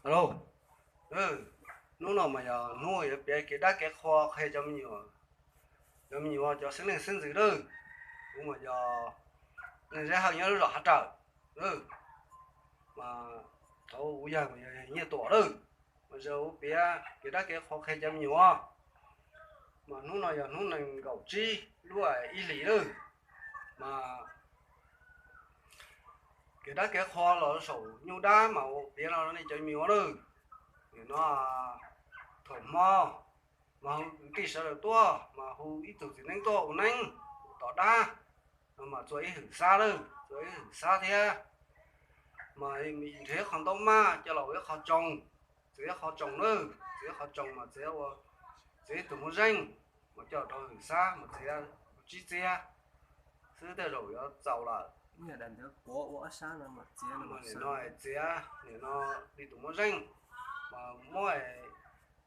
Alo, hnub no mas yog hnub yuav piav kev dab kev qhua qhia cov me nyuam, cov me nyuam cov xeeb leej xeeb ntxwv lawm. Kuv mas yog neeg Zeb Hawj nyob lub zos Hav Rawm, mas thaum ub yawg mas yog Nyiaj Tuam lawm, mas yog kuv piav kev dab kev qhua qhia cov me nyuam. Mas hnub no yog hnub nees nkaum tsib lub ib hlis lawm, mas kev dab kev qhua los saum nyuj dab mas ua piav no nej cov me nyuam lawm. Nim no thaum hmo mas hu kwv tij sawv daws tuaj, mas hu ib tug txiv neeb tuaj ua neeb, ua tom dab, no mas txua ib hwm xab lawm, txua ib hwm xab thiab. Mas nrhiav ib qho ntaub maj coj los ua ib qho tsoo, txiav ib qho tsoo lawm, txiav ib qho tsoo mas txiav ua, txiav ib tug muaj zeej, mas coj rau hwm xab mas txiav tsib txiab xwb tej zaum yuav txaus lawm. Nim no txiav, nim no li tus muaj zeej, mas muab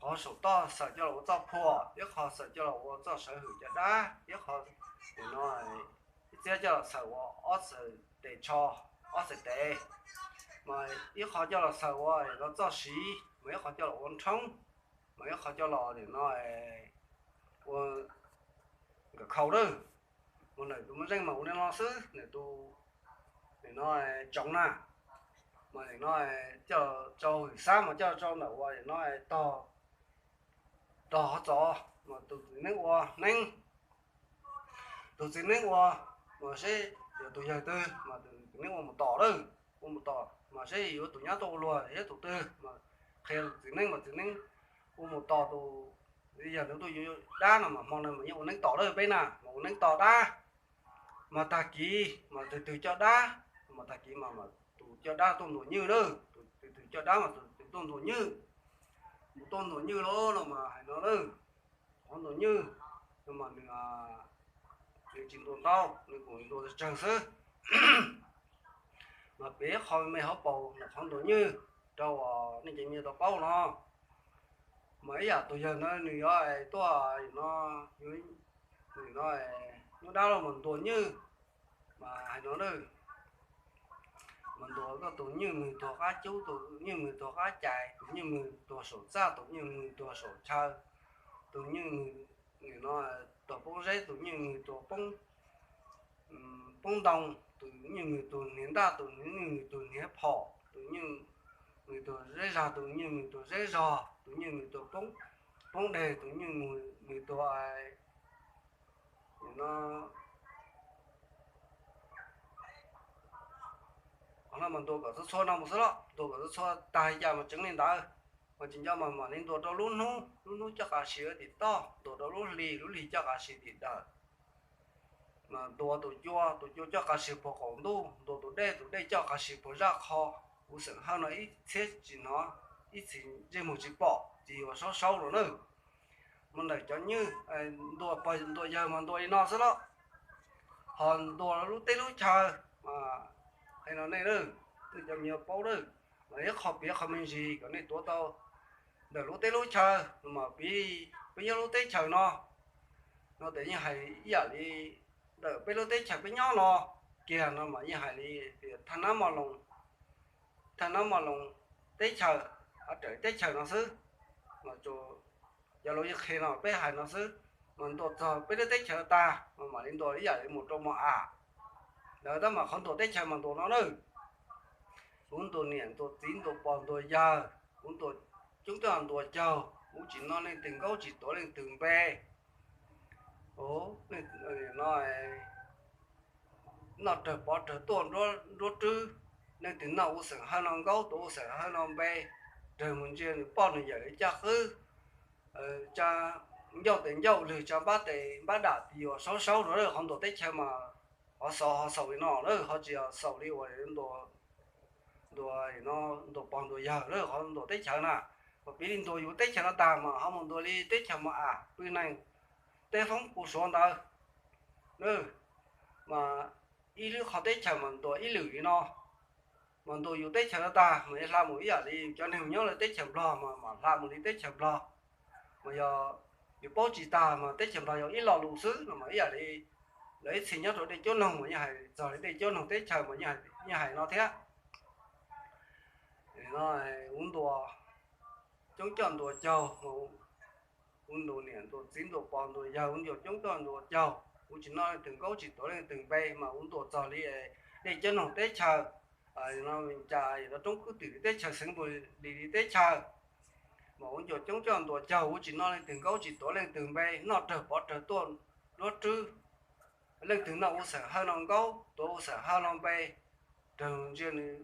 qhov saum toj xaws coj los ua txoj phuam, ib qho xaws coj los ua txoj sawv hwm caj dab, ib qho, nim no ib txiab coj los xaws ua ob txhais tes tsho, ob txhais tes, mas ib qho coj los xaws ua txoj siv, mas ib qho coj los ua nrhoob, mas ib qho coj los nim no ua nkawm khau lawm. Mas ntawm tus muaj zeej mas ua li no xwb, ntawm tus, nim no tsoov na, mas nim no coj rau hwm xab mas coj rau ntawm ua nim no tog, tog qhov txos, mas tus txiv neeb ua neeb, tus txiv neeb ua, mas seb yuav tus yawg twg mas tus txiv neeb ua mus tos lawm, ua mus tos mas seb yuav tus nyab tuaj ua luag thiab tus twg mas qhia tus txiv neeb, mas txiv neeb ua mus tos tus yawg nws tuaj yuav dab no mas hmo no mas yeej ua neeb tos lawm peb na, mas ua neeb tos dab. Mas tag kis mas tus twg coj dab, mas tag kis mas tus coj dab tuaj ntuas nywj lawm, tus twg coj dab mas tus twg tuaj ntuas nywj. Mus tuaj ntuas nywj lawm no mas hais no lawm, qhov ntuas nywj no mas nws, nws tsis ntuas ntau, nws kuj ntuas tsawg xwb. Mas piav qhov me hauv paus ntawm qhov ntuas nywj rau nej cov me nyuam tau paub no. Mas ib yam tus yawg no nws yuav tuaj no, nim no nyuj dab los mas ntuas nywj, mas hais no lawm, mas ntuas koj tus nywj mws tuag qab cub, tus nywj mws tuag qab cais, tus nywj mws tuag saum txaj, tus nywj mws tuag saum chaw, tus nywj mws, nim no tuag poob zeb, tus nywj mws tuag poob, poob ntoo, tus nywj mws tuag hniav ntaj, tus nywj mws tuag hniav phom, tus nywj mws tuag zeb zag, tus nywj mws tuag zeb zog, tus nywj mws tuag poob deg, tus nywj mws tuag, nim no qhov no mas ntuas kom txhua txhua no mus xwb los, ntuas kom txhua txhua tag li cas mas tseev li ntawd. Mas tsis nco mas mam li ntuas rau lub hnub, lub hnub coj qas siv tim toj, ntuas rau lub hli, lub hli coj qas siv tim dawm. Mas ntuas tus cua, tus cua coj qas siv puag qaum ntuj, ntuas tus dej, tus dej coj qas siv puag zaj qho. Kuv xeem Hawj no ib txhiab tsis hnov, ib txhis ntsej muag tsis pom, tsis yuav saub saub los na. Mas ntawm cov nywj, ntuas pog ntuas yawg mas ntuas li no xwb los, ho ntuas lub teb lub chaw mas hais no nej lawm, nej cov me nyuam paub lawm. Mas ib qho piav qhov me ntsis kom nej tuav tau. Ntawm lub teb lub chaw no mas piv, peb nyob lub teb chaws no, no ces yeej hais ib yam li ntawm peb lub teb chaws peb nyob no kiag no mas yeej hais li tias thaj nab mos loos, thaj nab mos loos teb chaws, raws teb chaws no xwb. Mas cov laus yeej qhia no peb hais no xwb. Mas ntuas txog peb lub teb chaws tag mas mam li ntuas ib yam li mus rau mos am. Lawv tab mas qhov ntuas teb chaws mas ntuas no na. Kuv ntuas niam ntuas txiv ntuas pog ntuas yawg, kuv ntuas coob coj ntuas caug, kuv tsis noj leej twg nkaub tsis tuav leej twg npe. No noj rawg pov rawg tuaj nruab rwb, leej twg noj kuv xeem Hawj no nkaub tuav kuv xeem Hawj no npe, rawg mus ntsia nws poj nws yawm li caj qwb, ncauj tes ncauj lwg tsa npab tes npab dam ti yuav saub saub no lawm. Qhov ntuas teb chaws mas qhov xaus ho xaus li no lawm, ho tsis yog xaus li uas ntuas, ntuas pog ntuas yawg lawm. Qhov ntuas teb chaws na, mas piv li ntuas yus teb chaws no tag mas ho mus ntuas li teb chaws mos am pw neeg, teb foob puv suav ntawd. Mas ib lub qhov teb chaws mas ntuas ib lwm li no. Mas ntuas yus teb chaws no tag mas yuav hla mus ib yam li cov neeg nyob lawv teb chaws Nplog mas mam hla mus li teb chaws Nplog. Mas yog yus paub tsis tag mas teb chaws Nplog yog ib lo lus xwb no mas ib yam li lawv ib txhis nyob rau dej cuab noog mas yeej hais txog li dej cuab noog teb chaws mas yeej hais no thiab. No, kuv ntuas, coob coj ntuas caug, kuv ntuas niam ntuas txiv ntuas pog ntuas yawg, kuv ntuas coob coj ntuas caug, kuv tsis noj leej twg nkaub tsis tuav leej twg npe, mas kuv ntuas txog li dej cov noog teb chaws, no cas roob kub twm li teb chaws, xeev npus lis li teb chaws, mas kuv ntuas coob coj ntuas caug, kuv tsis noj leej twg nkaub tsis tuav leej twg npe, noj rawg pov rawg tuaj nruab rwb. Leej twg noj ua xeem hawj no nkaub, tuav ua xeem hawj no npe, raws ntsia nws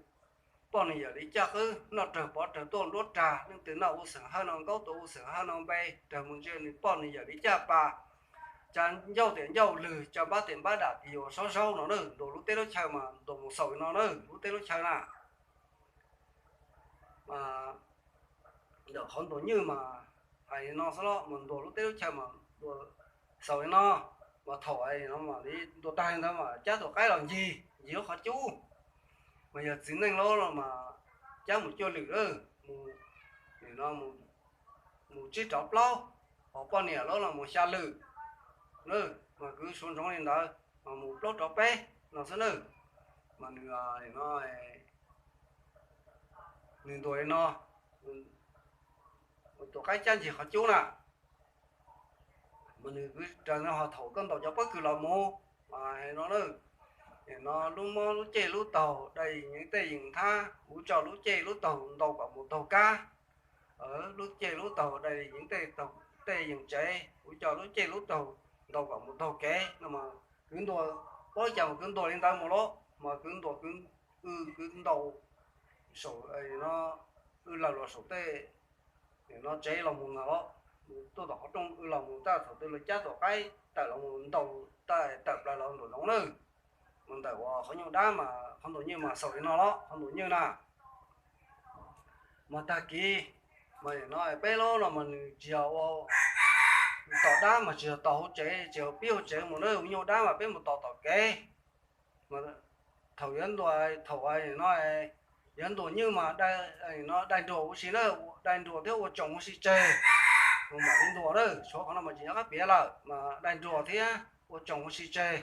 poj nws yawm li caj qwb, noj rawg pov rawg tuaj nruab rag. Leej twg noj ua xeem hawj no nkaub, tuav ua xeem hawj no npe, raws mus ntsia nws poj nws yawm li caj pas. Cas ncauj tias ncauj lwg, cas npab tias npab dam, tis yuav saub zaub no na, ntuas lub teb lub chaw mas ntuas mus xaus li no na, lub teb lub chaw na. Mas ntawm qhov ntuas nywj mas hais li no xwb los mas ntuas lub teb lub chaw mas ntuas xaus li no. Mas thaum no mam li ntuas tag li ntawd mas cab tus qaib los ncig, ncig lub qhov cub. Mas yog txiv neej lub no mas cab mus cuaj lwm lawm, mus, nim no mus tsib rov plaub, ho poj niam lub no mus xya lwm, mas kwv suav ntsoov li ntawd, mas mus plaub rov peb no xwb na. Mas nws, no, nws ntuas li no, tus qaib cab ncig qhov cub na, mas nws kwv raws no ho thaum koj ntaus cov pob kws los mus, mas no, no lub mob lub ceg lub taug dai yeej tej yeej thab, kuv tso lub ceg lub taug ntau kom mus taug kab, lub ceg lub taug dai yeej tej yeej tsev, kuv coj lub ceg lub taug ntau kom mus taug kev no mas kwv ntuas, paub cas mas kwv ntuas li ntawd mus los mas kwv ntuas, kwv, kwv ntaus saum, no, wb lawg los saum tej, no tsev los mus na los, tuaj tom qhov rooj wb los mus tab tom twg los cab tus qaib tawm los mus ntaus, tawm plaws los nraum zoov na. Mas ntawm uas qhov nyuj dab mas qhov ntuas nywj mas xaus li no los qhov ntuas nywj na. Mas tag kis, mas no peb lub no mas nws tsis yog ua, tos dab mas tsis yog tos hauv tsev, tsis yog pib hauv tsev mus na, ua nyuj dab mas peb mus tos tom kev. Thaum yuav ntuas, thaum no yuav ntuas nywj mas no dai nruas huv si na, dai nruas thiab ua tsoos huv si tseg, mus mam li ntuas na, tshuav qhov no mas tsis nyob qab piav lawm, mas dai nruas thiab ua tsoos huv si tseg.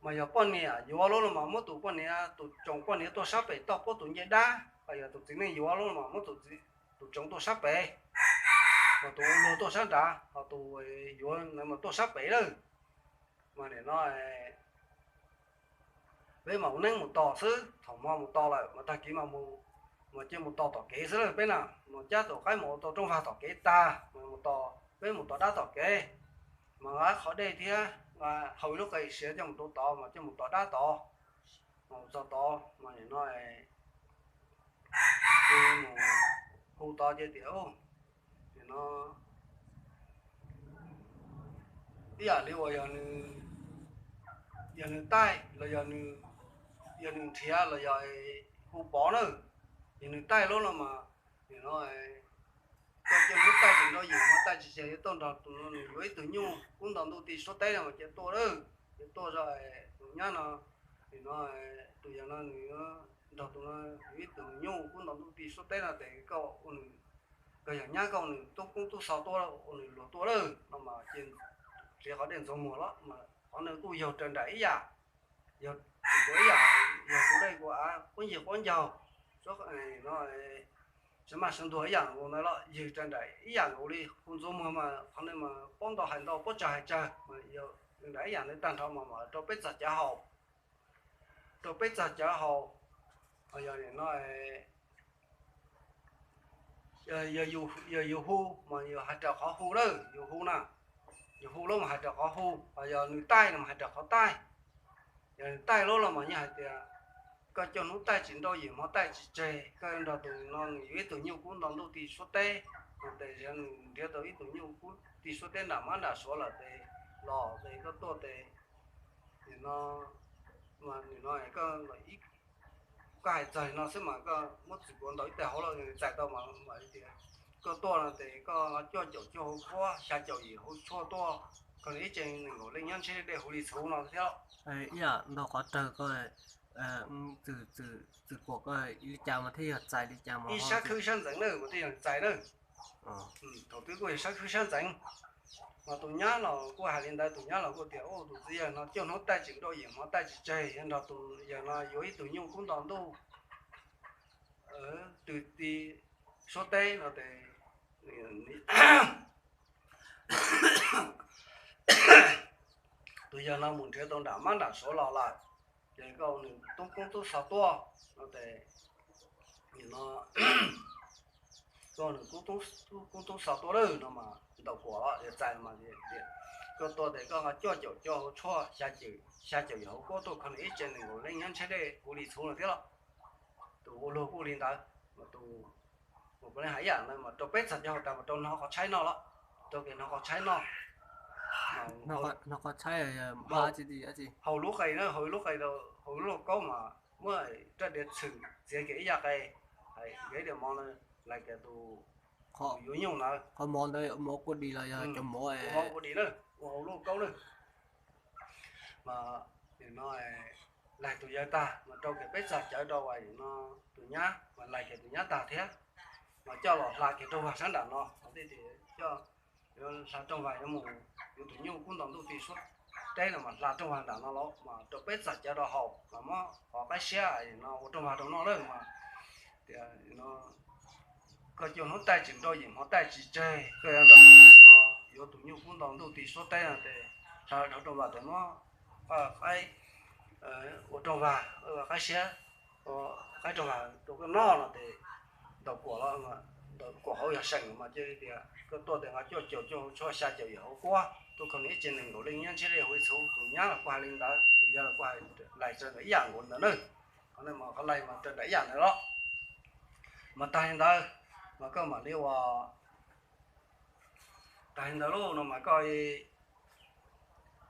Mas yog poj niam yuav lub no mas muab tus poj niam, tus tsoos poj niam tuaj sab pem toj puab tus ncej dab, yog tus txiv neej yuav lub no mas muab tus tsoos tuaj sab pem, mas tus ua luag tuaj sab nrad, ho tus yuav mas tuaj sab pem lawm. Mas nim no peb mam ua neeb mus tos xwb, thaum hmo mus tos lawm mas tag kis mas cia mus tos tom kev xwb lawm peb na, mas cab tus qaib mus ua tau rooj vag tom kev tag mas mus tos, peb mus tos dab tom kev. Mas nqa qhov dej thiab, nqa hau ib lub qe siav coj mus rau tod mas coj mus tos dab tod. Mas mus txog tod mas nim no ces mus hu tod ces tias, nim no ib yam li uas yog nws taij los yog, yog nws nrhiav los yog hu pov na, yog nws taij lub no mas nim no koj coj hnub taij tsis nrau yim hmo taij tsis tseg, yuav tuaj nrog tus no nws yuav ib tug nyuj kub nto ntuj ti suab teb no mas cia tuaj lawm, cia tuaj zog tus nyab no, nim no tus yawg no nws nrog tus no yuav ib tug nyuj kub nto ntuj ti suab teb no ces koj ua nws, koj yog nyab koj ua nws tub koob tub xov tuaj, ua nws luag tuaj lawm no mas cia nrhiav qhov dej ntxuav muag los mas qhov no kuj yog raws nraim ib yam, yog tus ib yam, yog tus dej kuv av quab ncig quab ncaug, no sawv maj sawv ntuag ib yam nkaus ntawd los yog raws nraim ib yam nkaus li hu ntxuav muag mas qhov no mas paub ntau hais ntau paub tsawg hais tsawg mas yog raws nraim ib yam ntawd tag nrho mas mam rau peb txog cov haus, rau peb txog cov haus. Yog nim no yog yus hu mas yus hais raws qhov hu lawm, yus hu na, yus hu lawm mas hais raws qhov hu, yog nws taij no mas hais raws qhov taij. Yog nws taij lawm los mas yeej hais tias koj coj hnub taij tsis nrau yim hmo taij tsis tseg, koj nrog tus no nws yuav ib tug nyuj kub nto ntuj ti suab teb, no tes yog nws nrhiav tau ib tug nyuj kub ti suab teb nram mab nram suav lawm tes los tes koj tuaj tes nim no, nim no koj, koj hais txog no xwb mas koj muab txwm kuav ntaus ib teg hauv los nws txais tau mas mam li tias koj tuaj no tes koj cuaj caum cuaj hauv kuab, xya caum yim hauv tshuaj tuaj, koj nws ib tse nees nkaum leej nyob ntshe dej huv li txhuv no thiab. Ib yam ntau qhov rawg koj txwm kuam koj li cas mas thiaj yog txais li cas mas ib sab khwb sab ntxeev na mas thiaj yog txais na. Thaum twg kuj yog sab khwb sab ntxeev. Mas tus nyab los kuj hais li ntawd, tus nyab los kuj tias tus txiv yawg no cuaj hnub taij tsis nrau yim hmo taij tsis tseg, yog nrog tus yawg no yuav ib tug nyuj kub nto ntuj, twg ti suab teb no ces tus yawg no mus nrhiav tau nram mab nram suav los lawm, ces koj nws tub koob tub xov tuaj no ces, no koj nws koob tub xov tuaj lawm no mas ntaus kuam los yog txais mas tias, koj tuaj ces koj nqa cuaj caum cuaj hauv tshuaj, xya caum yawm hauv kuab tuaj kho nws ib tsev nees nkaum leej nyob ntshe dej kuv li txhuv no thiab los. Tus ua luag kuj li ntawd mas tus mus puav leej hais ib yam ntawd mas rau peb txog cov hauv tas mas rau nws qhov tshaib noj los, rau kiag nws qhov tshaib noj. Nws qhov tshaib hauv lub qe na, hauv lub qe, hauv lub lauj kaub mas muab rab diav txhwm txiav kiag ib yam qe, hais kiag ib diav mov na, lais kiag tus yuav nyuj ntawd. Qhov mov ntawd mov kua dis los yog cov mov, mov kua dis na, ua hauv lauj kaub na. Mas nim no lais tus yawg tag mas rau kiag peb txog cawv rau uas nim no tus nyab, mas lais kiag tus nyab tag thiab. Mas coj los hla kiag rooj vag sab nram no, coj, yuav hla rooj vag yuav mus yuav tus nyuj kub ntaus ntuj ti suab teb no mas hla rooj vag nram no los mas rau peb txog cawv rau haus mas muab qhov qaib siab no ua rooj vag rau noj lawm mas tias, koj coj hnub taij tsis nrau yim hmo taij tsis tseg, koj yuav nrog no yuav tus nyuj kub ntaus ntuj ti suab teb no ces hla dhau rooj vag ces muab qaib ua rooj vag, qaib siab, qaib rooj vag rau koj noj no ces ntaus kuam los, ntaus kuam hauv yog seem mas cia li tias koj tuaj ces nqa cuaj caum cuaj hauv tshuaj, xya caum yawm hauv kuab tuaj kho nws ib tsev nees nkaum leej nyob ntshe dej kuv li txhuv. Tus nyab los kuj hais li ntawd, tus yawg los kuj hais lais rau ntawd ib yam nkaus ntawd na. Qhov no mas qhov lais mas rau nram ib yam ntawd los. Mas tag li ntawd mas koj mam li ua, tag li ntawd lauj no mas koj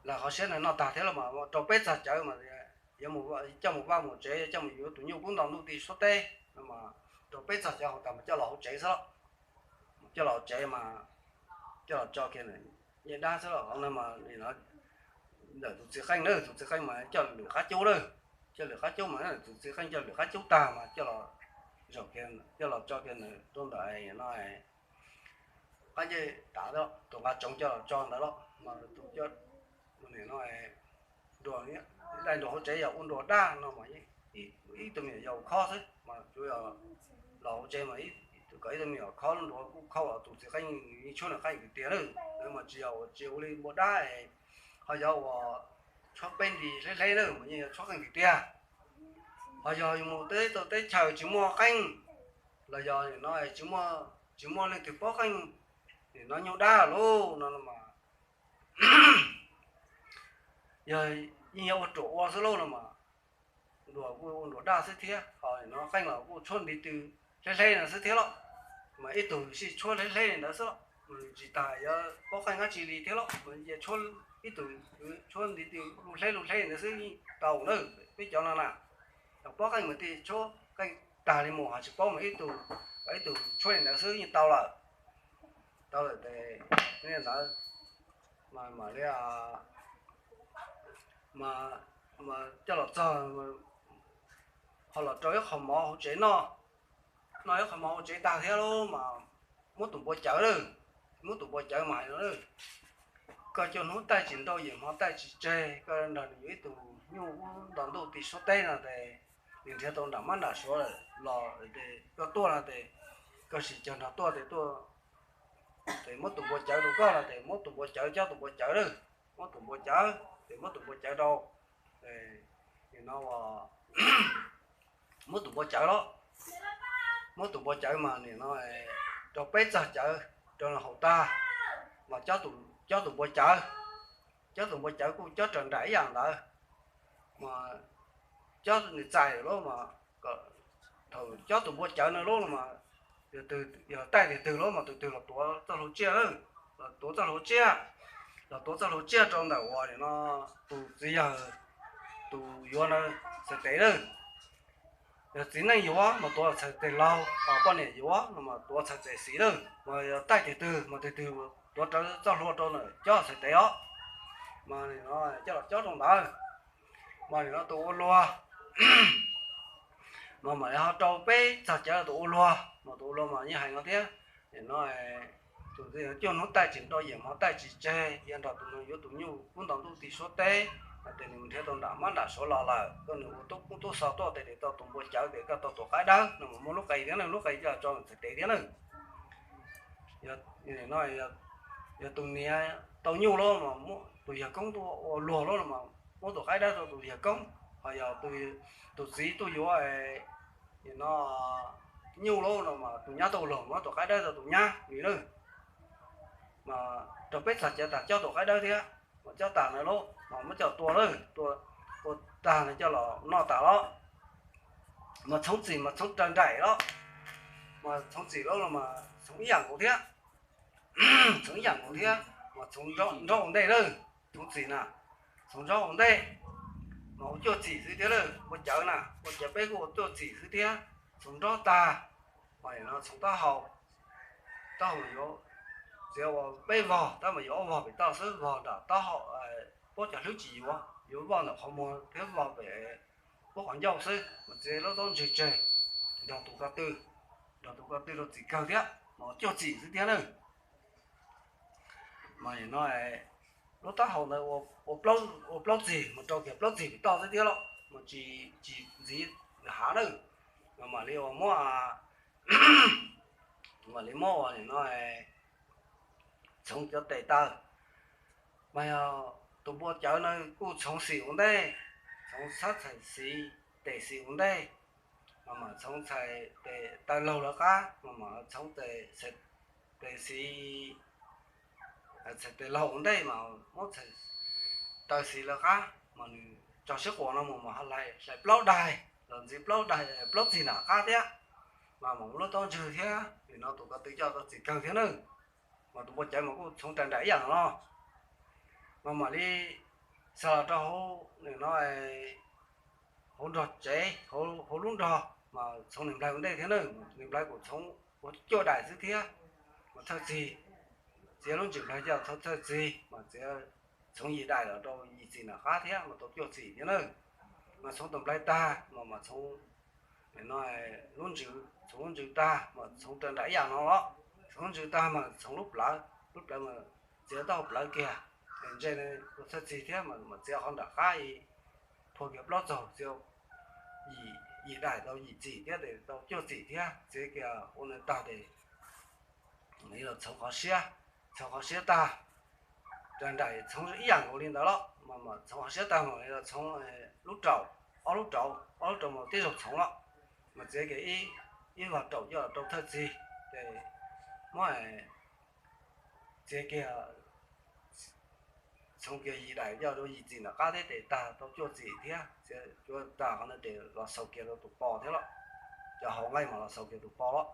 lais qhov siab no noj tag thiab los mas rau peb txog cawv mas yuav coj mus vaj mus tsev, coj mus yuav tus nyuj kub ntaus ntuj ti suab teb no mas rau peb txog cawv haus tas mas coj los hauv tsev xwb los. Coj los hauv tsev mas coj los tso kiag ntawm yej dab xwb los. Qhov no mas ntawm tus txiv qeej na, tus txiv qeej mas coj lwm qab cub na, coj lwm qab cub mas tus txiv qeej coj lwm qab cub tag mas coj los zaum kiag, coj los tso kiag ntawm rau ntawm no qab ncej tav, tus nqa tsoov coj los tso ntawd los mas tus coj, no, nruas, dai nruas hauv tsev yog ua nruas daj no mas ib tug me nyuam yaus khob xwb mas tsuas yog los hauv tsev mas tus kom ib tug me nyuam khob nruas kuj khau los tus txiv qeej tshuab nws qeej tiag tiag na. Mas tsis yog uas tsis ua li npua dab, ho yog uas tshuab peb nti hleb hleb na mas yeej yog tshuab qeej tiag tiag. Ho yog mus teb teb chaws tsis muaj qeej los yog nim no tsis muaj, tsis muaj leej twg paub qeej, nim no nyuj dab lauj no mas yog yeej yog ua ruam ua xwb lauj no mas nruas kuj ua nruas daj xwb thiab, ho nim no qeej los kuj tshuab ntiv tw hleb hleb no xwb thiab los. Mas ib tug sij tshuab hleb hleb li ntawd xwb los, tsis tas yuav paub qeej dab tsi li thiab los, mas cia tshuab, ib tug tshuab ntiv tw lub hleb lub hleb ntawd xwb yeej tau na. Peb cov no na, yog paub qeej mas thiaj tshuab qeej tag li mus, ho tsis paub mas ib tug, ib tug tshuab li ntawd xwb yeej tau lawm. Tau lawm ces ntawd mas mam li, mas coj los txog ho los rau ib qho mov hauv tsev noj, noj ib qho mov hauv tsev tag thiab lauj mas muab tus npua cawv lawm, muab tus npua cawv mas hais no, koj coj hnub taij tsis nrau yim hmo taij tsis tseg, koj nrog nws yuav ib tug nyuj kub ntaus ntuj ti suab teb no ces nws nrhiav tau nram mab nram suav lawm los ces koj tuaj no ces koj sim cog nrog tuaj ces tuaj, ces muab tus npua cawv rau koj no ces muab tus npua cawv, cob tus npua cawv lawm, muab tus npua cawv ces muab tus npua cawv rau, nim no muab tus npua cawv los, muab tus npua cawv mas nim no rau peb txog cawv rau haus tag mas cob tus npua cawv, cob tus npua cawv kuj cob raws nraim ib yam ntawd mas cob nws txais lawm mas, thaum cob tus npua cawv no lub no mas yog taij tiag twg lub mas tus twg los tuav txoj hlua tsiaj, los tuav txoj hlua tsiaj, los tuav txoj hlua tsiaj rau ntawm uas nim no tus txiv yawg, tus yuav na, txhais tes lawm. Yog txiv neej yuav mas tuav txhais tes laug, ho poj niam yuav no mas tuav txhais tes xis lawm. Mas yog taij tiag twg mas tiag twg tuav rawv txoj hlua rau ntawm cob txhais tes os. Mas nim no coj los cob rau ntawd, mas nim no tus ua luag mas mam li ho rau peb txog cawv tus ua luag, mas tus ua luag mas yeej hais no thiab, nim no tus twg coj hnub taij tsis nrau yim hmo taij tsis tseg, yog nrog tus no yuav tus nyuj kub ntaus ntuj ti suab teb, Ces nws nrhiav tau nram mab nram suav los lawm, koj nws ua tub kub tub xo tuaj ces nws tau tus npua cawv ces koj tau tus qaib dawb no mas muaj lub qe thiab na, lub qe coj tso ntawm txhais tes thiab na. No yog tus niam tau nyuj lawm mas muab tus yawg koob tuaj ua luag lawm no mas muab tus qaib dawb rau tus yawg koob, ho yog tus txiv tuaj yuav no nyuj lawm no mas tus nyab tuaj ua luag muab tus qaib dawb rau tus nyab li na. Mas rau peb txog cov tag cob tus qaib dawb thiab, mas cob tag na lawm mas muab coj tua lawm, tua tag na coj los noj tas lawm. Mas txhoov txim mas txhoov raws nraim lawm, mas txhoov txim lawm los mas txhoov ib yam nkaus thiab, txhoov ib yam nkaus thiab, mas txhoov nrog ua ntej lawm, txhoov txim na, txhoov nrog ua ntej, mas ua cuaj txim xwb thiab lawm, ua cawv na, ua cawv peb kuj ua cuaj txim xwb thiab, txhoov nrog tag, mas no txhoov taub hau, taub hau yuav, txiav ua peb vog tab mas yuav ob vog pem toj xwb, vog nram taub hau, puab cov hlwb tsis yuav, yuav vog ntawm qhov muag thiab vog pem puab qhov ncauj xwb, mas txiav lub taub ntswg tseg, nrog tus ko tw, nrog tus ko tw rau txim kawg thiab, mas cuaj txim xwb thiab na. Mas no lub taub hau ntawd ua plaub txig, mas rau kiag plaub txig pem toj xwb thiab los mas tsis, tsis ntxiv hav na, mas mam li ua muab, mam li muab ua no txhoov cov tes taw. Mas yog tus npua cawv na kuj txhoov xim ua ntej, txhoov txhab txhais xis, tes xis ua ntej, mas mam txhoov txhais tes taw laug lawv qab, mas mam txhoov tes xis, txhais tes laug ua ntej mas muab txhais taw xis lawv qab, mas nws tso siab quas no mus mas ho hlais plaub daig los ntxiv plaub daig, plaub txig nram qab thiab, mas mam muab lub taub ntswg thiab, nim no tus ko tw coj tau txim kawg thiab na. Mas tus npua cawv mas kuj txhoov raws nraim ib yam no los, mas mam li xa los rau hauv, nim no hauv nrog tsev, hauv lub nrog mas txhoov niam nplaig ua ntej thiab na, niam nplaig kuj txhoov ua cuaj daim xwb thiab, mas thawj txig txiav lub ntswg nplaig coj txhoov thawj txig mas txiav txhoov yim daim los rau yim txim nram qab thiab mas tau cuaj txim thiab na. Mas txhoov tus nplaig tag mas mam txhoov, no lub ntswg, txhoov lub ntswg tag mas txhoov raws nraim ib yam no los, txhoov lub ntswg tag mas txhoov lub plawv, lub plawv mas txiav taub hau plawv kiag, ntse ua thawj txig thiab mas mam txiav qhov nram qab phua kiag plaub txaug txiav yim daim tau yim txim thiab tes tau cuaj txim thiab, txiav kiag ua no tag tes mam li los txhoov qhov siab, txhoov qhov siab tag, raws nraim txhoov ib yam nkaus li ntawd los mas mam txhoov qhov siab tag mam li los txhoov lub raum, ob lub raum, ob lub raum mas tib zaug txhoov los, mas txiav kiag ib vag raum coj los rau thawj txig, ces muab txiav kiag, txhoov kiag yim daim coj rau yim txim nram qab thiab tes tag tau cuaj txim thiab, txiav cuaj tag qhov no tes los xaus kiag rau tus pos thiab los, cov hauv nqaij mas los xaus kiag tus pos los,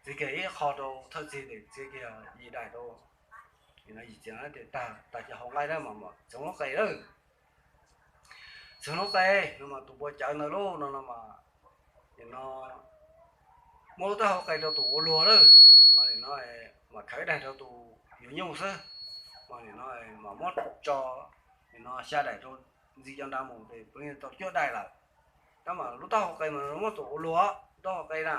txiav kiag ib qho rau thawj txig tes txiav kiag yim daim rau yim txim tes tag, tag cov hauv nqaij na mas mam txhoov lub qe lawm. Txhoov lub qe no mas tus npua cawv ntawd lub no no mas, nim no muab lub taub hau qe rau tus ua luag lawm, mas nim no mam khawv daig rau tus yuav nyuj xwb, mas nim no mam muab tso, nim no xya daim rau ntxiv cov nrad mus ces puav leej tau cuaj daim lawm. Tab mas lub taub hau qe mas muab tus ua luag, taub hau qe na,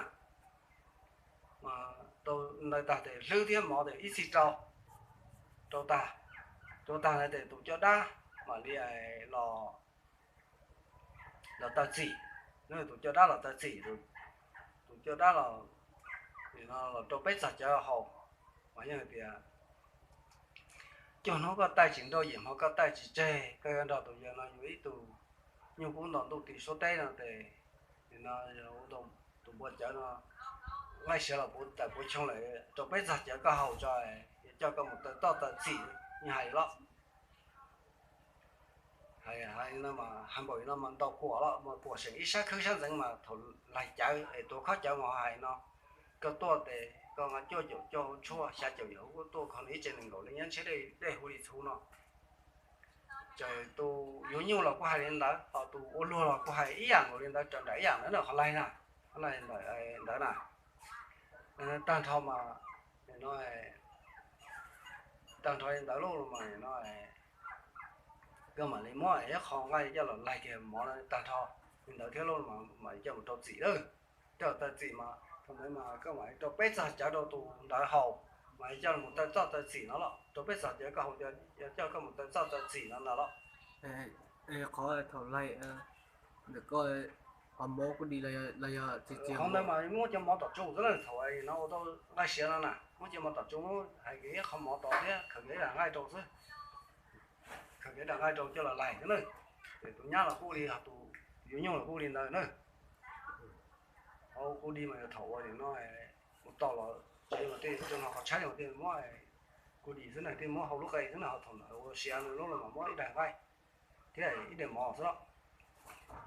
tau ntawd tag tes hlwb thiab mov tes ib txhij rau, rau tag, rau tag ntawd tes tus coj dab mam li los, los taw txim, tus coj dab los taw txim, tus coj dab los, los rau peb txog cawv haus, mas yeej hais tias cuaj hnub koj taij tsis nrauj, yim hmo koj taij tsis tseg, koj yuav nrog tus yawg no yug ib tug nyuj kub nto ntuj ti suab teb no tes, no tus npua cawv no nqaij siav los puv tawm puv choo lawm, rau peb txog cawv koj haus tso, yuav coj koj mus taw toj taw txim, yeej hais los. Hais npaum li no mas ntau kuam los mas kuam seem ib sab khwb sab ntxeev mas thaum laig cawv es tuav khob cawv mas hais no, koj tuaj tes koj nqa cuaj caum cuaj hauv tshuaj, xya caum yim hauv kuj tuaj, kho nws ib tsev nees nkaum li nyab ntshiab dej hu li txhuv no. Ces tus yuav nyuj los kuj hais li ntawd, ho tus ua luag los kuj hais ib yam nkaus li ntawd, raws nraim ib yam ntawd na, qhov laig na, qhov laig ntawd na. Tag nrho mas, no, tag nrho li ntawd lauj mas no, koj mam li muab ib qho nqaij coj los laig kiag mov tag nrho li ntawd thiab lauj, mam coj mus rau txim lawm. Coj taw txim mas thaum ntawd mas koj mam li rau peb txog cawv rau tus ntawd haus. mas coj mus taw txoj taw txim no los rau peb txog cov koj hu coj koj mus taw txoj taw txim no ntag los. Qhov thaum laig ntawm koj, qhov mov kuj dim los yog txiv txiv? Qhov ntawd mas muab cov mov tom tsu xwb na, thaum no ua tau nqaij siav no na, muab cov mov tom tsu, hais kiag ib qho mov tod thiab khaws kiag ib daim nqaij rau xwb. Khaws kiag ib daim nqaij rau coj los laig xwb na. Ces tus nyab los kuj li, tus yuav nyuj los kuj li ntawd na. Kuj dim mas yog thaum ua nim no mus tau los tsev mas tej cov no qhov tshaib mas tej muab kuj dim xwb na, tej muab hau lub qe xwb na, ho thaum ntawd ua siav ntawd lub los mas muab ib daim nqaij thiab ib daim mov xwb los.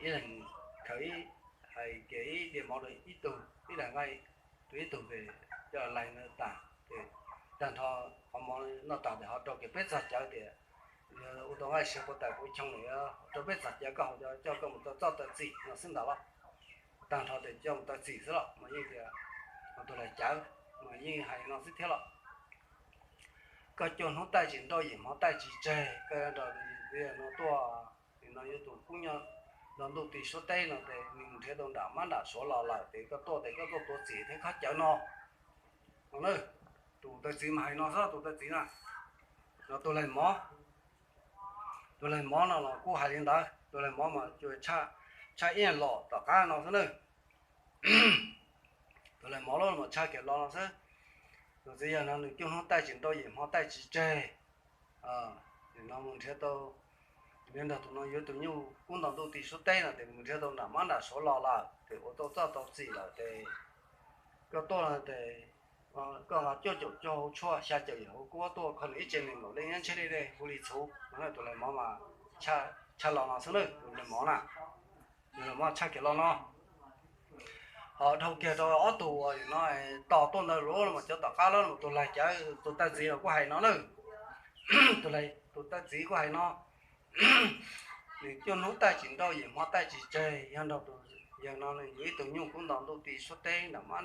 Ib leeg khaws ib, hais kiag ib daim mov rau ib tug, ib daim nqaij rau ib tug ces coj los laig ntawd tas ces tag nrho qhov mov noj tas ces ho rau kiag peb txog cawv tias ua tau nqaij siav puas tawm puas choo lawm, rau peb txog cawv koj hu coj koj mus taw txoj taw txim no xwb ntag los. Tag nrho ces coj mus taw txim xwb los mas yeej tias tus laig cawv mas yeej hais no xwb thiab los. Koj cuaj hnub taij tsis nrauj, yim hmo taij tsis tseg, koj yuav nrog tus no tuaj, nim no yuav tus kub nyob nto ntuj ti suab teb no ces nws mus nrhiav tau nram mab nram suav los lawm ces koj tuaj ces koj tuaj tuav txim thiab khaub cawv no. No na, tus taw txiv mas hais no xwb, tus taw txiv na, no tus laig mov. Tus laig mov no los kuj hais li ntawd, tus laig mov mas tsuas tshaj ib los tom qab no xwb na. Tus laig mov los mas tshaj kiag los no xwb. Tus txiv yawg no nws cuaj hnub taij tsis nrauj, yim hmo taij tsis tseg, nim no mus nrhiav tau, yuav nrog tus no yuav tus nyuj kub nto ntuj ti suab teb no ces mus nrhiav tau nram mab nram suav los lawm ces ua tau txoj tau txim lawm ces koj tuaj no ces koj nqa cuaj caum cuaj hauv tshuaj, xya caum yim hauv kuab tuaj kho nws ib tse nees nkaum leej nyob ntshe dej dej hu li txhuv no. Tus laig mov mas tshaj los no xwb na, tus laig mov na, tus laig mov tshaj kiag los no. Ho dhau kiag rau ob tug uas no tos tuaj ntawd lawm mas cov tom qab lawm mas tus laig cawv, tus taw txiv los kuj hais no na. Tus taw txiv kuj hais no, nws cuaj hnub taij tsis nrauj, yim hmo taij tsis tseg, yog nrog tus yawg no nws yuav ib tug nyuj kub nto ntuj ti suab teb nram mab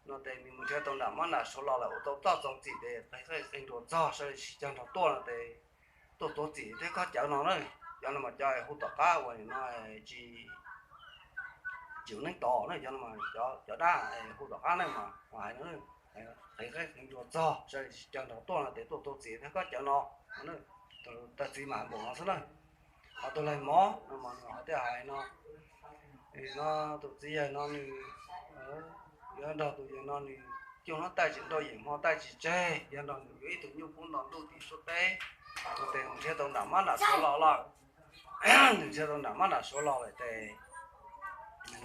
no ces nws mus nrhiav tau nram mab nram suav los lawm ua tau txoj txau txim ces qe qe nruas txog sawv daws sib cog nrog tuaj no ces tuaj tuav txim thiab khaub cawv no na. Cov no mas cov hu tom qab uas nim no tsis, tsis ua neeb tod na, cov no mas cov dab hu tom qab na mas hais no, qe qe nruas txog sawv daws sib cog nrog tuaj no ces tuaj tuav txim thiab khaub cawv no. Taw txiv mas hais npaum no xwb na. Ho tus laig mov no mas nws hais tias hais no, no tus txiv yawg no nws yuav nrog tus yawg no nws cuaj hnub taij tsis nrauj, yim hmo taij tsis tseg, yog nrog nws yuav ib tug nyuj kub nto ntuj ti suab teb no ces mus nrhiav tau nram mab nram suav los lawm. Nws nrhiav tau nram mab nram suav los lawm ces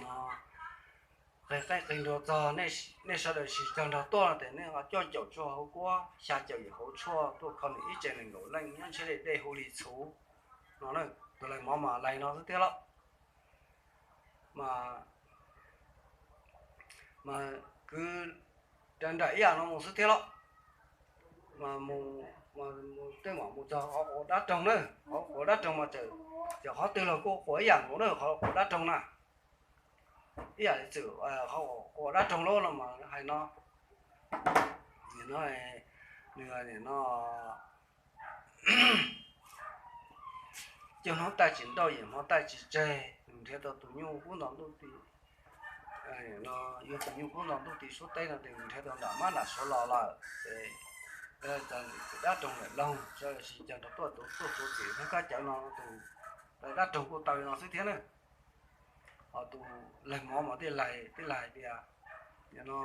no qe qe nruas txog, nej sawv daws sib cog nrog tuaj no ces nej ho cuaj caum cuaj hauv kuab, xya caum yim hauv tshuaj tuaj kho nws ib tse nees nkaum leej nyob ntshe dej dej hu li txhuv no. Tus laig mov mas laig no xwb thiab los mas, mas kwv nram ib yam no mus xwb thiab los. Mas mus, tej mam mus txog qhov quav dab roog na, qhov quav dab roog mas txawm, txawm qhov twg los kuj quav ib yam nkaus na, qhov quav dab roog na. Ib yam li txwm qhov quav dab roog lawm no mas hais no, nim no, nws nim no cuaj hnub taij tsis nrauj, yim hmo taij tsis tseg, nws nrhiav tau tus nyuj kub nto ntuj ti, no yuav tus nyuj kub nto ntuj ti suab teb no ces nws nrhiav tau nram mab nram suav los lawm ces txawm dab roog lawm loog sawv daws sib cog nrog tuaj, tuaj tuav txim thiab khaub cawv no, tus dab roog kuj taw li no xwb thiab na. Ho tus laig mov mas thiaj laig, thiaj laig tias no,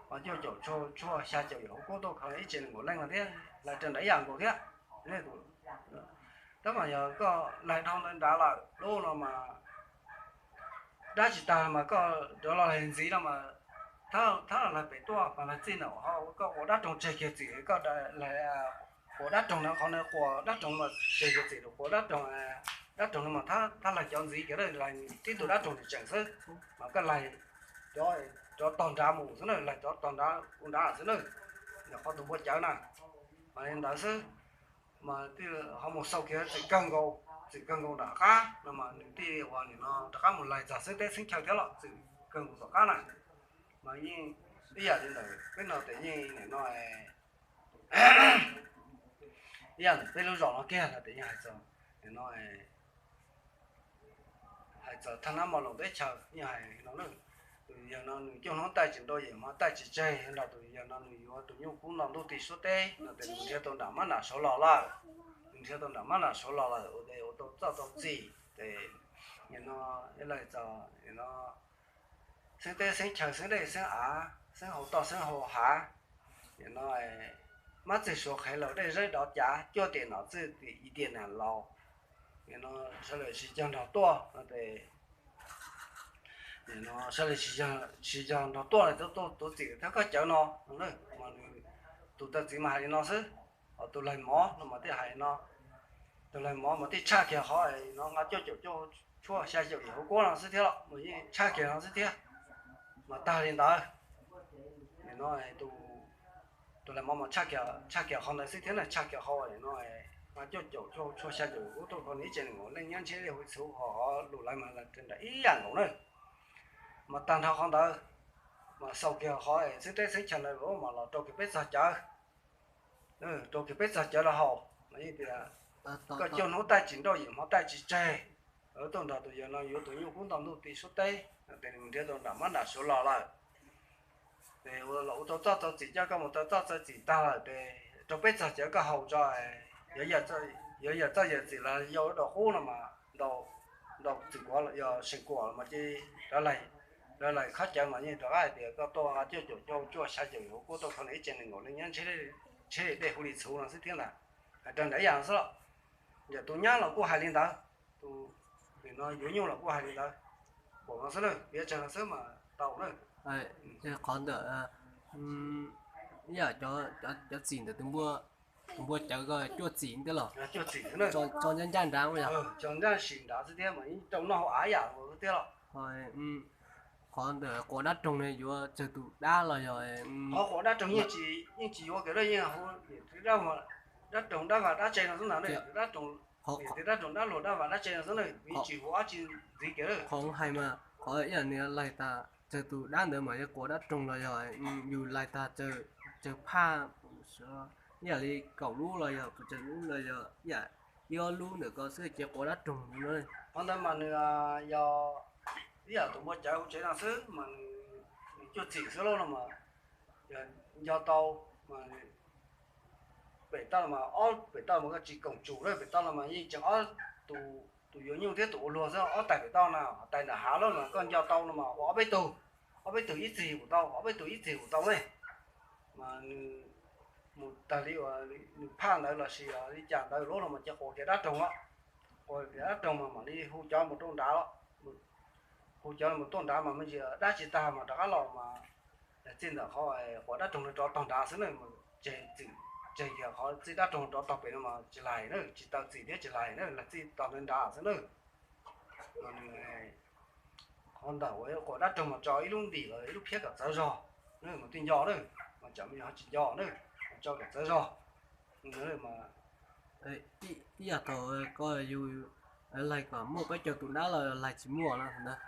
ho cuaj caum tshuaj, xya caum yim hauv kuab tuaj kho ib tse nees nkaum leej no thiab, laig rau nrad ib yam nkaus thiab. Tab mas yog koj laig dhau ntawd nrad lawm lub no mas dab tsis tag mas koj rov los laig ntxiv no mas thab los laig pem tuaj mas laig txij ntawm koj quav dab roog tseg kiag txim, koj laig quav dab roog na, qhov na quav dab roog mas tseg kiag txim rau quav dab roog, dab roog no mas thab laig cov ntxiv kiag, laig tib tug dab roog tseem xwb, mas koj laig rov tog nrad mus xwb na, laig rov tog nrad ua nrad xwb na, yog qhov tus npua cawv na. Mas li ntawd xwb, mas ho mus xaus kiag txim kawg nkaus, txim kawg nkaus nram qab no mas nws thiaj ua nim no rov qab mus laig txog xeeb teb xeeb chaw thiab los txim kawg nkaus tom qab na. Mas yeej ib yam li ntawm peb no ces yeej nim no ib yam ntawm peb lub zos no kiag no ces yeej hais txog, nim no hais txog thaj nab mos loos teb chaws yeej hais no na. Tus yawg no nws cuaj hnub taij tsis nrau yim hmo taij tsis tseg, nrog tus yawg no nws yuav tus nyuj kub nto ntuj ti suab teb no ces nws nrhiav tau nram mab nram suav los lawm. Nws nrhiav tau nram mab nram suav los lawm ua tes ua tau txoj tau txim ces nim no ib leeg txog nim no xeeb teb xeeb chaw xeeb dej xeeb av xeeb hauv toj xeeb hauv hav, nim no mab txwg suav qhev laus dej zawb dov cav cuaj tiam nom txwj tim ib tiam nam laus, nim no sawv daws sib cog nrog tuaj no ces nim no sawv daws sib cog nrog tuaj lawm tuaj tuav txim thab koj cawv no no na. Mas nws tus tawv txiv mas hais li no xwb, ho tus laig mov no mas thiaj hais li no. Tus laig mov mas thiaj tshaj kiag qhov no nqa cuaj caum cuaj tshuaj xya caum yim hauv kuab no xwb thiab los mas yeej tshaj kiag no xwb thiab. Mas tag li ntawd, nim no tus laig mov mas tshaj kiag qhov ntawd xwb thiab na, tshaj kiag qhov nim no nqa cuaj caum cuaj tshuaj xya caum yim hauv kuab tuaj kho nws ib tsev nees nkaum leej nyab ntshiab dej huv txhuv ho qhov lus lawv mas tseem nram ib yam nkaus na. Mas tag nrho qhov ntawd mas xaus kiag qhov xeeb teb xeeb chaw ntawd los mas los rau kiag peb txog cawv, rau kiag peb txog cawv los haus mas yeej tias koj cuaj hnub taij tsis nrauj yim hmo taij tsis tseg, tuaj nrog tus yawg no yuav tus nyuj kub nto ntuj ti suab teb ces nws nrhiav tau nram mab nram suav los lawm. Ces los ua tau txoj txo txim coj koj mus tau txoj txo txim tag lawm ces rau peb txog cawv koj haus tso, yuav yawm txoj yawm txim los yau lub dau qub no mas ntau txwm kuav yog seem kuam los mas ces lawv laim khob cawv mas yeej rov qab hais tias koj tuaj nqa cuaj caum cuaj tshuaj xya caum yim hauv kuab tuaj kho nws ib tsev nees nkaum leej nyab ntshiab dej huv li txhuv no xwb thiab ntag. Hais raws nraim ib yam no xwb los, yog tus nyab los kuj hais li ntawd, tus nim no yuav nyuj los kuj hais li ntawd. Pom no xwb na, piav tsawg no xwb mas tau na. Qhov ntawm ib yam cov txim ntawm tus npua cawv ko cuaj txim thiab los, tso ncaj ncaj nrad, cov ncaj sim nrad xwb thiab mas yeej rau noj hauv av yam nkaus xwb thiab los. Qhov ntawm quav dab roog ne yuav tsawg tus dab los yog? Qhov quav dab roog yeej tsis yuav kiag, yeej hu dab roog dab vaj dab tse no xwb ntag, dab roog, dab roog dab luag dab vaj dab tse no xwb na, yeej tsis hu dab tsi ntxiv kiag. Qhov hais mas qhov ib yam nws laig tas tsawg tus dab ntawd mas yog quav dab roog los yog yus laig tas tsawg phaj, ib yam li kaum lub los yog kaum tsawg lub los yog ib yam ib ob lub ntawm ko xwb ces quav dab roog no. Qhov ntawd mas nws yog ib yam tus npua cawv hauv tsev no xwb mas nws cuaj txim xwb lauj no mas, yog nco tau mas pem toj los mas ob pem toj mas koj tsis koom tsum lawm, pem toj los mas yeej tseem ob tus, tus yuav nyuj thiab tus ua luag xwb, ob tais pem toj na, tais nram hav lawm mas koj nco tau no mas ua ob peb tug, ob peb tug ib txwm kuj tau, ob peb tug ib txwm kuj tau ne. Mas nws mus tag li uas nws phaj ntawd los sis li cas ntawd lub no mas ces quas kiag dab roog los, quas kiag dab roog mas mam li hu cov mus rau nrad los, hu cov mus tuaj nrad mas me ntsis dab tsis tag mas rov qab los mas, txij ntawm qhov quas dab roog no rov tog nrad xwb na, tseg kiag qhov txij dab roog rov tog pem no mas tsis laig na, tsis tau txim thiab tsis laig na, lam txij tog nrad xwb na. Qhov ntawm uas quas dab roog mas tso ib lub ntim los ib lub phiab kom txawv zog, nws mas tij nco na, mas tsam me nyuam ho tsis nco na, mas tso kom txawv zog. Ib yam thaum ko yus laig kom muaj peb caug tus dab los laig tsis muaj no ntag.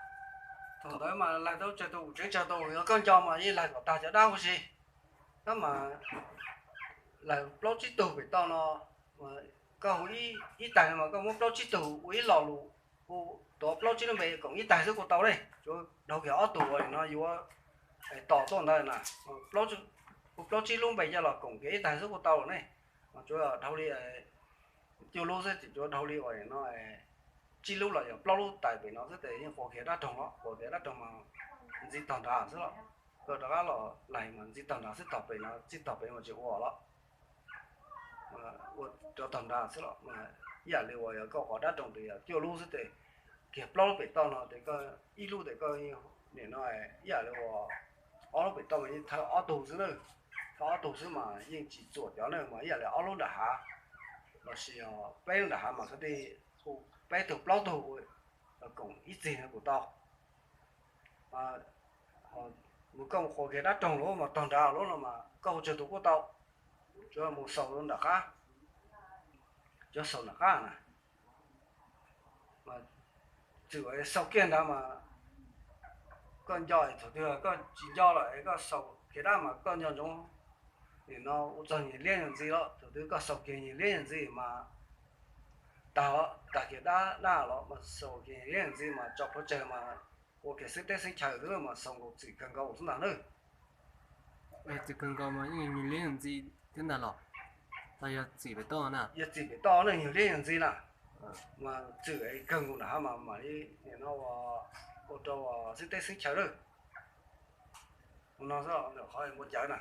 Thaum ntawd mas laig tau tsawg tus tseem tsawg tus, yog koj nco mas yeej laig kom tag cov dab huv si. Tab mas laig plaub tsib tug pem toj no, koj hu ib tais no mas koj muab plaub tsib tug ua ib lo lus, hu tuav plaub tsib lub npe koom ib tais xwb kuj tau ne. Tsuav dhau kiag ob tug uas no yuav tos tuaj ntawd na, hu plaub tsib lub npe coj los koom kiag ib tais xwb kuj tau lawm ne. Mas tsuav dhau li cuaj lub xwb ces tsuav dhau li uas no tsib lub los yog plaub lub tais pem no xwb ces yeej quas kiag dab roog los, quas kiag dab roog mas ntxiv tog nrad xwb los. Koj rov qab los laig mas ntxiv tog nrad xwb, tog pem no txij tog pem mas tsis ua los, ua rov tog nrad xwb los. Ib yam li uas yog koj quas dab roog tes yog cuaj lub xwb tes kiag plaub lub pem toj no tes koj ib lub tes koj nim no ib yam li uas ob lub pem toj mas yeej thawb ob tug xwb na, thawb ob tug xwb mas yeej tsis txuam cov na, mas ib yam li ob lub nram hav los sis peb lub nram hav mas koj tej hu peb tug plaub tug ua koom ib txig no kuj tau. Mus koj mus quas kiag dab roog lub mas tog nrad lub no mas koj hu tsawg tus kuj tau, tsuav mus xaus nram qab, tsuav xaus nram qab na. Txwm xaus kiag nrad mas koj nco, thaum twg koj tsis nco lawm es koj xaus kiag dab mas koj nco ntsoov, nim no ua txog nyias liab nyias ntxiv los, thaum twg koj xaus kiag nyias liab nyias ntxiv mas tag, tag kiag dab dab los mas xaus kiag nyias liab nyias ntxiv mas tso plhuav tsawg mas ua kev xeeb teb xeeb chaw xwb mas xaus nkaus txim kawg nkaus xwb ntag na. Txim kawg nkaus mas yeej yog liab yog ntxiv thiab ntag los? Los yog txim pem toj na? Yog txim pem toj ne, yog liab yog ntxiv na. Mas txim kawg nkaus nram hab mas mam li nim no ua rau xeeb teb xeeb chaw lawm. Ua no xwb, qhov npua cawv na,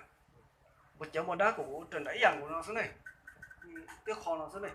npua cawv npua dab kuv raws nraim ib yam nkaus no xwb ne. Twb qhov no xwb ne.